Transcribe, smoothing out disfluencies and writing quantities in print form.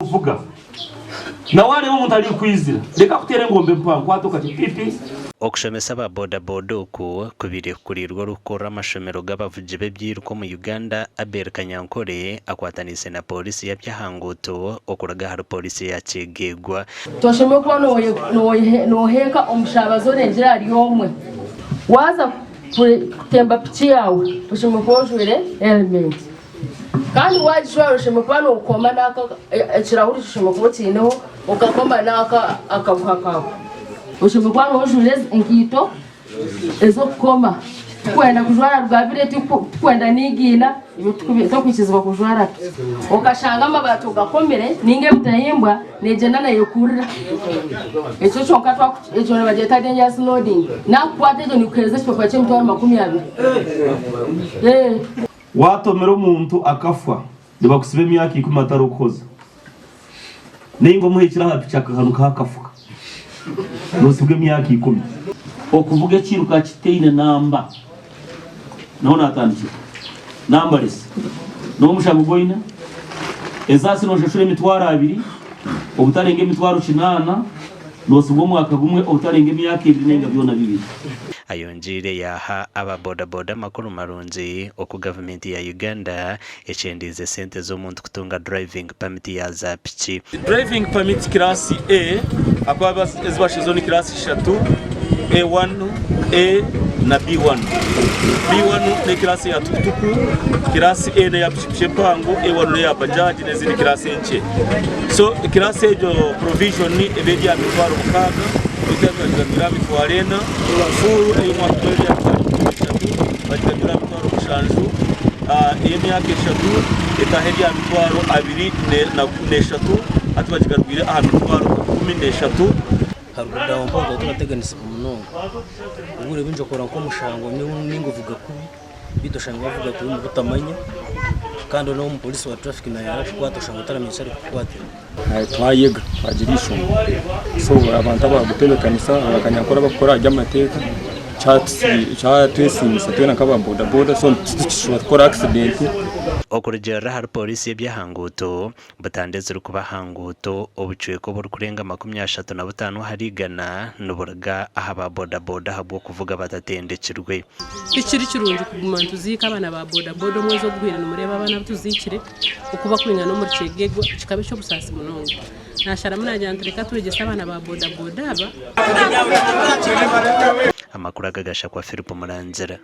Noovuga na waareeba omuntu arikwizira, reka kuteera engombe mpango, kwata okati pi pi. Okushomesa aba boda boda oku kubaire kukuriirwe orikukurira amashomero g'abavugi b'ebyiruka omu Uganda Abel Kanyankore akwataniise na poorisi y'aby'ahanguuto okuruga ahari poorisi eya Kyegegwa. Toshemereire kuba nooheeka omushabazi orengire ahari omwe. Waaza kutemba piki yaawe oshemereire kuba ojwaire helementi. Kandi waagijwara oshemereire kuba nookoma n'aka ekirahuri oshemereire kuba okiineho okakoma n'aka akaguha kaawe. Oshemereire kuba nooba ojwaire enkaito ez'okukoma. Titukwenda kujwara rugabire, titukwenda n'igiina, ebyo tokwikirizibwa kujwara piki. Okashanga amabaati ogakomire nainga emitahimbwa neegyenda neeyekurira. Ekyo kyonka ekyo nibagyeta dangerous loading. Naakukwata egyo nikuheereza ekipapura ky'emitwaro 20. Waatomera omuntu akafa, nibakutsiba emyaka ikumi atarikukuhoza. Nainga omuhikire aha piki akahanukaho akafuka, nootsibwa emyaka ikumi. Okuvuga ekiiruka kitaine namba, naho naatandikira. Nambaresi, n'omushango ogu oine. Esaasi nooshashura emitwaro abiri, obutarenga emitwaro kinaana, nootsibwa omwaka gumwe, obutarenga emyaka ebiri nainga byona bibiri. Ayongyeire yaaha aba boda boda amakuru marungi oku gavumenti ya Uganda ekyendiize sente z'omuntu kutunga driving permit ya za piki. Driving permit class A ahakuba ezi bashizeho ni class ishatu A1, A na B1. B1 ne class ya tukutuku, class A neya pikipiki empango, A1 neya bajaji nezindi class enkye. So class egyo provision eba eri aha mitwaro mukaaga beitu hati bagigarwire aha mitwaro ena, full ey'omwaka gumwe eri aha mitwaro ikumi n'eshatu bagigarwire aha mitwaro mushanju, ey'emyaka eshatu etaaha eri aha mitwaro abiri n'eshatu hati bagigarwire aha mitwaro 13. Haruguru aho mpaho tukaba turateganisibwa munonga. Obwire obwingi okora nk'omushango ninga ovuga kubi beitu oshanga wavuga kubi omu butamanya kandi n'omupoliisi wa traffic nawe yaakukwata oshanga otaramanya eki arikukukwatira. Twayega twagira eishomo so abantu abakutebekanisa abakanyankore abakukora aha by'amateeka kyatwesiimisa twena nk'aba boda boda so titukishobora kukora akisidenti. Okurugiirira ahari Pooriisi y'eby'ahanguuto, butandu ezirikuba aha nguuto obucweka oburikurenga 35 ahari igana niburuga aha ba boda boda ahabw'okuvuga batatendekirwe. Tikiri kirungi kuguma nituziika abaana ba boda boda omwezi oguhweire nimureeba abaana abu tuziikire oku bakwingana omuri Kyegegwa kikaba eky'obusaasi munonga. Nasharamu nagira nti reka twegyese abaana ba boda boda aba. Amakuru aga gashakwa Philip Murangira.